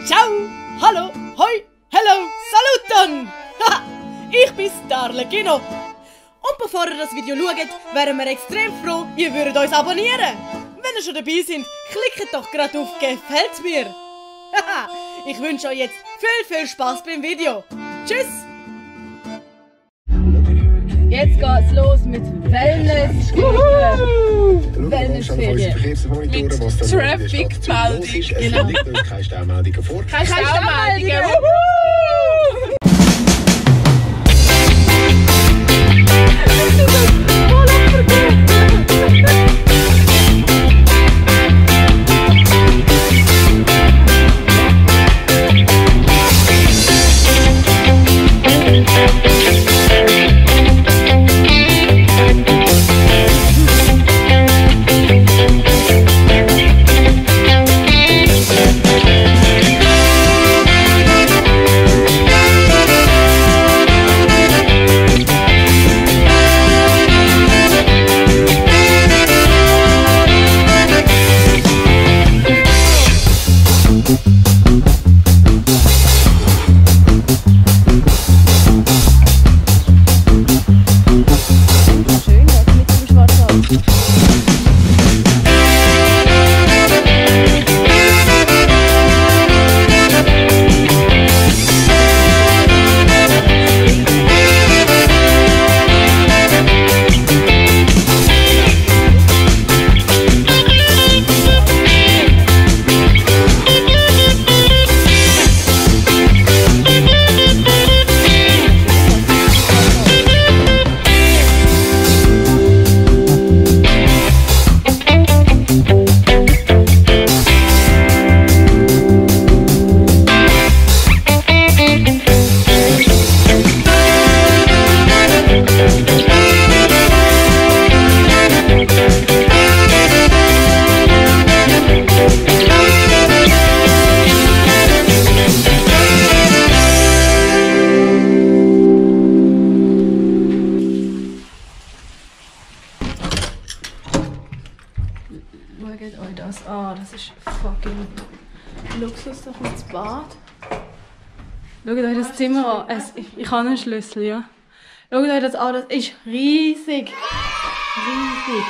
Ciao, hallo, hoi, hello, saluton! Ich bin Darle Kino. Und bevor ihr das Video schaut, wären wir extrem froh, ihr würdet uns abonnieren. Wenn ihr schon dabei seid, klickt doch gerade auf «Gefällt mir». Ich wünsche euch jetzt viel Spaß beim Video. Tschüss! Jetzt geht's los mit Wellness. Wellnessferien. Mit Traffic-Meldung. Genau. Keine Staumeldungen vor. Keine Staumeldungen. Schaut euch das an, das ist fucking Luxus, da kommt das Bad. Schaut euch das Zimmer an, ich habe einen Schlüssel, ja. Schaut euch das an, das ist riesig. Riesig.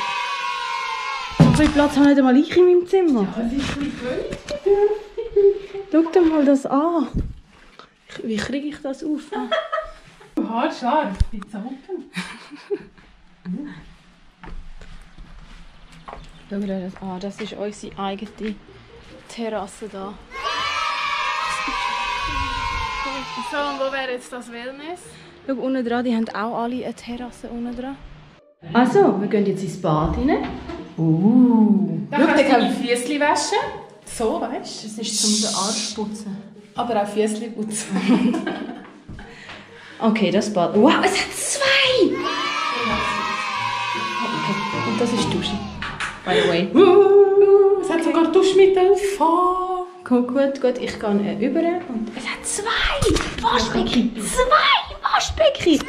So viel Platz habe ich nicht einmal ich in meinem Zimmer. Ja, das ist ein bisschen. Schaut dir mal das an. Wie kriege ich das auf? Haarscharf, Pizza offen. Schaut euch das an, das ist unsere eigene Terrasse da. So, und wo wäre jetzt das Wellness? Schau, unten dran, die haben auch alle eine Terrasse unten dran. Also, wir gehen jetzt ins Bad rein. Da kannst du deine Füßchen waschen. So, weißt du? Das ist zum den Arsch putzen. Aber auch Füßchen putzen. Okay, das Bad. Wow, es hat zwei! Okay, und das ist die Dusche. By the way. Es hat sogar Duschmittel. Gut, ich gehe über und es hat zwei Waschbecken. Zwei Waschbecken!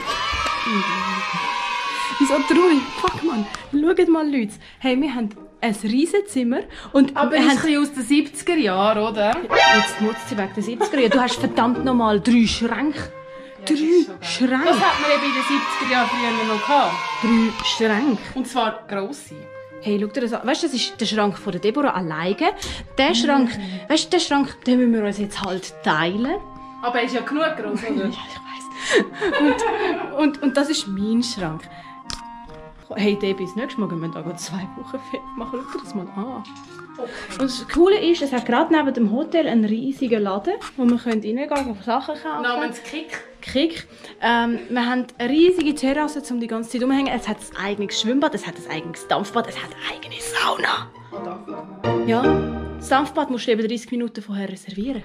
Wieso traurig? Fuck man, schaut mal Leute. Hey, wir haben ein riesiges Zimmer und aber wir ist ein aus den 70er Jahren, oder? Jetzt nutzt sie wegen den 70er Jahren. Du hast verdammt nochmal 3 Schränke. 3 Schränke. Das hat man eben in den 70er Jahren früher noch gehabt. 3 Schränke. Und zwar grosse. Hey, schau dir das an. Weißt du, das ist der Schrank von der Deborah alleine. Der Schrank, weißt du, den Schrank, den müssen wir uns jetzt halt teilen. Aber er ist ja genug groß, oder? Ja, ich weiss. Und das ist mein Schrank. Hey, Debbie, das nächste Mal gehen wir da 2 Wochen machen. Schau dir das mal an. Okay. Und das Coole ist, es hat gerade neben dem Hotel einen riesigen Laden, wo wir reingehen und Sachen kaufen. Namens Kick. Wir haben eine riesige Terrasse, um die ganze Zeit rumzuhängen. Es hat ein eigenes Schwimmbad, es hat ein eigenes Dampfbad, es hat eine eigene Sauna. Ja, das Dampfbad musst du eben 30 Minuten vorher reservieren.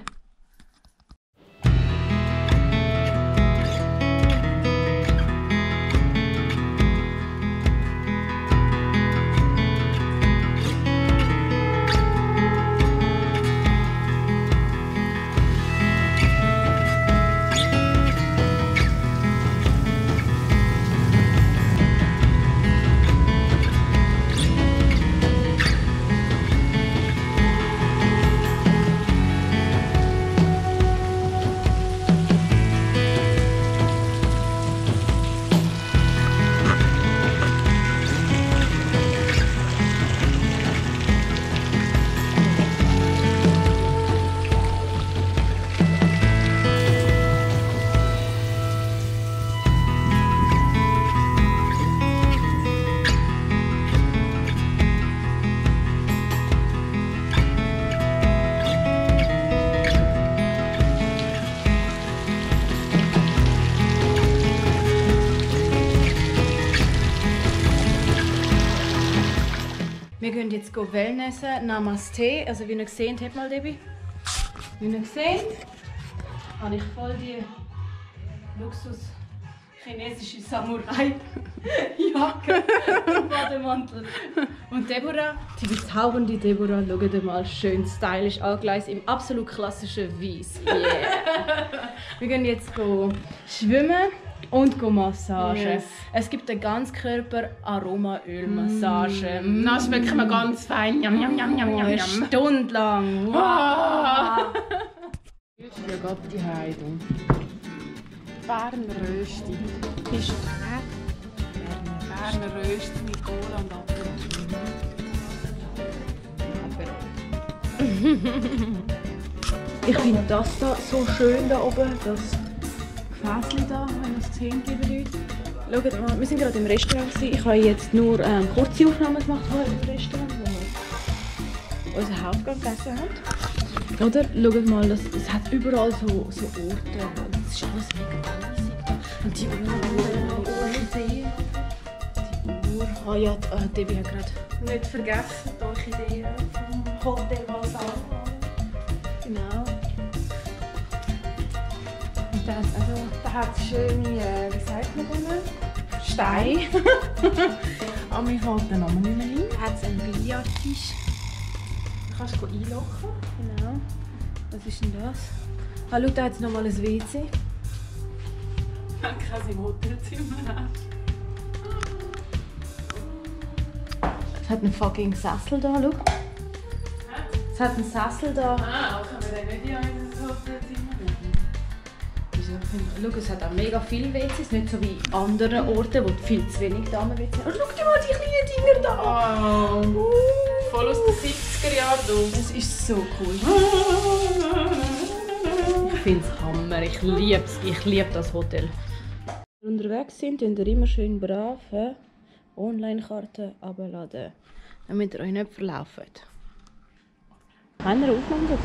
Wir gehen jetzt Wellnessen, Namaste. Also wie ihr seht, habt mal Debbie. Wie ihr seht, habe ich voll die Luxus chinesische Samurai-Jacke und Bademantel. Und Deborah, die bezaubernde Deborah, schaut mal, schön stylisch angeleist im absolut klassischen Weiß. Yeah. Wir gehen jetzt schwimmen und Massage. Yes. Es gibt eine Ganzkörper-Aromaöl-Massage. Das schmeckt mir ganz fein. Jam, jam, jam, jam, jam. Stundenlang. Wow. Jetzt geht die Heide. Berner Rösti. Bist du Berner Rösti mit Cola und Aperol. Ich finde das da so schön da oben, das Gefäßchen da, wenn ihr es sehen geben. Schaut mal, wir sind gerade im Restaurant. Ich habe jetzt nur kurze Aufnahmen gemacht im Restaurant, wo wir unseren Hauptgang gegessen haben. Oder? Schaut mal, es hat überall so Orte. Es ist alles mega riesig. Und die Orchidee. Die Uhr. Ah ja, Debbie hat gerade nicht vergessen, die Orchidee vom Hotel Valsal. Genau. Und da hat es schöne, wie sagt man denn? Steine. Aber mir fällt der Name nicht mehr hin. Da hat es einen Billardtisch. Da kannst du einlochen. Genau. Was ist denn das? Hallo, da hat es nochmal ein WC. Kein im Hotelzimmer. Es hat einen fucking Sessel da, schau. Es hat einen Sessel da. Ah, kann man den nicht in ein Hotelzimmer nehmen? Schau, es hat auch mega viele WCs, nicht so wie andere Orte, wo viel zu wenig Damen-WCs haben. Oh, schau dir mal die kleinen Dinger da an! Wow. Voll aus den 70er Jahren. Das ist so cool. Ich finde es Hammer, ich liebe das Hotel. Wenn wir unterwegs sind, könnt ihr immer schön brav Online-Karten abladen, damit ihr euch nicht verlauft. Haben wir Aufnahme?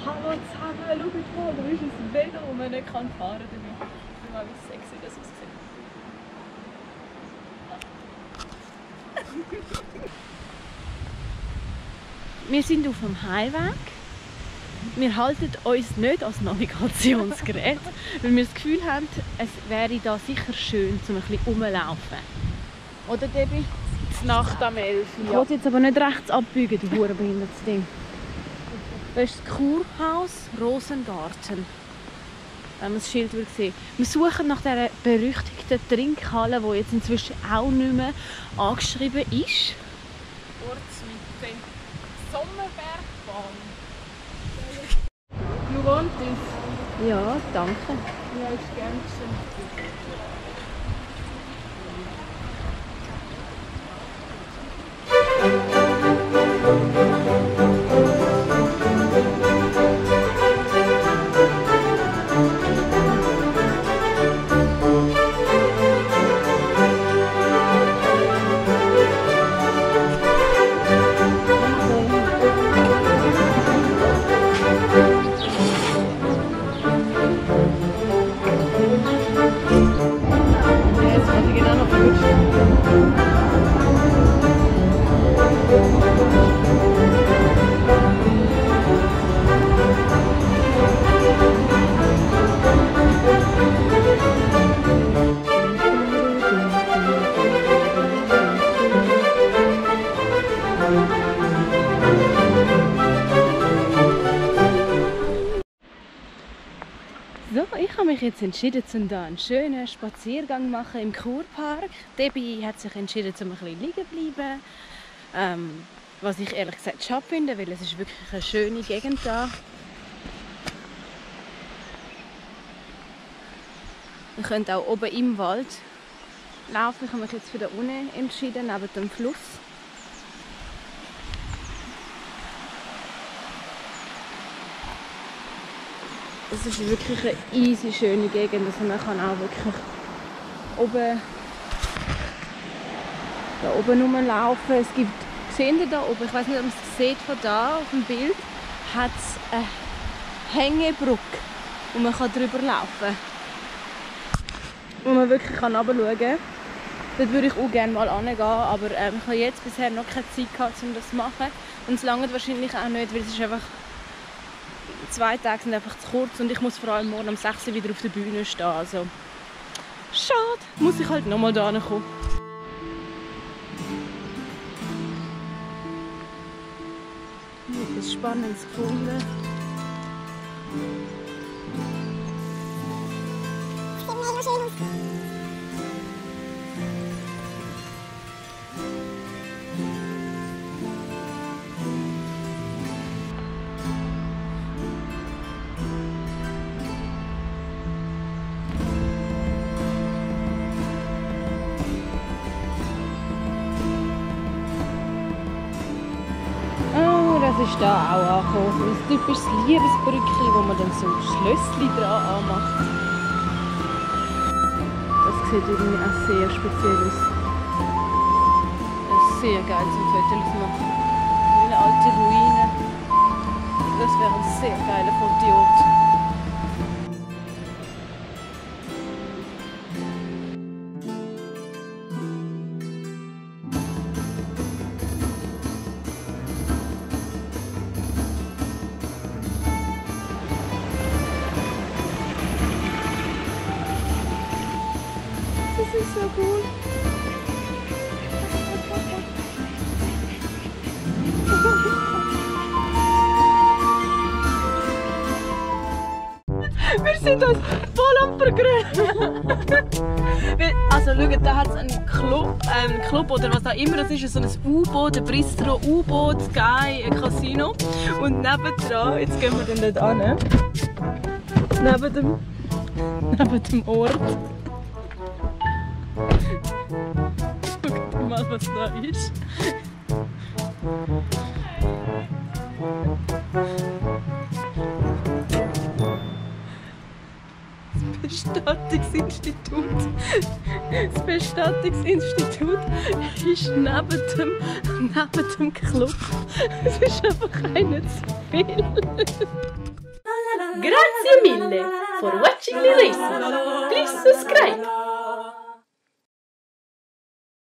Hallo zusammen, schaut mal, da ist ein Velo, das man nicht fahren kann damit. Schau mal, wie sexy das aussieht. Wir sind auf dem Heimweg. Wir halten uns nicht als Navigationsgerät, weil wir das Gefühl haben, es wäre da sicher schön, um ein bisschen rumzulaufen. Oder Debbie? Die Nacht am 11. Ich wollte jetzt aber nicht rechts abbiegen, du hurenbehindertes Ding. Das ist das Kurhaus Rosengarten. Wenn man das Schild sehen. Wir suchen nach dieser berüchtigten Trinkhalle, die jetzt inzwischen auch nicht mehr angeschrieben ist. Ortsmitte. Sommerbergbahn. Du wohnst es? Ja, danke. Ja, ist gern gesehen. Gut. mich jetzt entschieden, um hier einen schönen Spaziergang zu machen im Kurpark. Debbie hat sich entschieden, um ein bisschen liegen zu bleiben. Was ich ehrlich gesagt schade finde, weil es ist wirklich eine schöne Gegend da. Wir können auch oben im Wald laufen. Ich habe mich jetzt für da unten entschieden, neben dem Fluss. Es ist wirklich eine easy schöne Gegend, also man kann auch wirklich da oben rumlaufen. Es gibt, seht ihr da oben, ich weiß nicht, ob man es sieht von da auf dem Bild, hat es eine Hängebrücke, wo man drüber laufen kann. Wo man wirklich runterschauen kann. Dort würde ich auch gerne mal hingehen, aber ich habe jetzt bisher noch keine Zeit gehabt, um das zu machen. Und es langt wahrscheinlich auch nicht, weil es ist einfach 2 Tage sind einfach zu kurz und ich muss vor allem morgen um 6 Uhr wieder auf der Bühne stehen. Also, schade, muss ich halt nochmal da kommen. Ich habe etwas Spannendes gefunden. Das ist da auch angekommen. Ein typisches Liebesbrückchen, wo man dann so Schlösschen dran anmacht. Das sieht irgendwie auch sehr speziell aus. Das ist sehr geil zum Fotos machen. Wie eine alte Ruine. Das wäre ein sehr geiler Fotoort. Das ist so cool. Wir sind uns voll am Vergrölen. Also schaut, da hat es einen Club oder was auch immer das ist, so ein U-Boot, ein Bistro, U-Boot, Sky, ein Casino. Und nebendran, jetzt gehen wir dann dort hin, neben dem Ort. Schaut mal, was da ist. Das Bestattungsinstitut ist neben dem Club. Es ist einfach einer zu viel. Grazie mille for watching the listen. Please subscribe.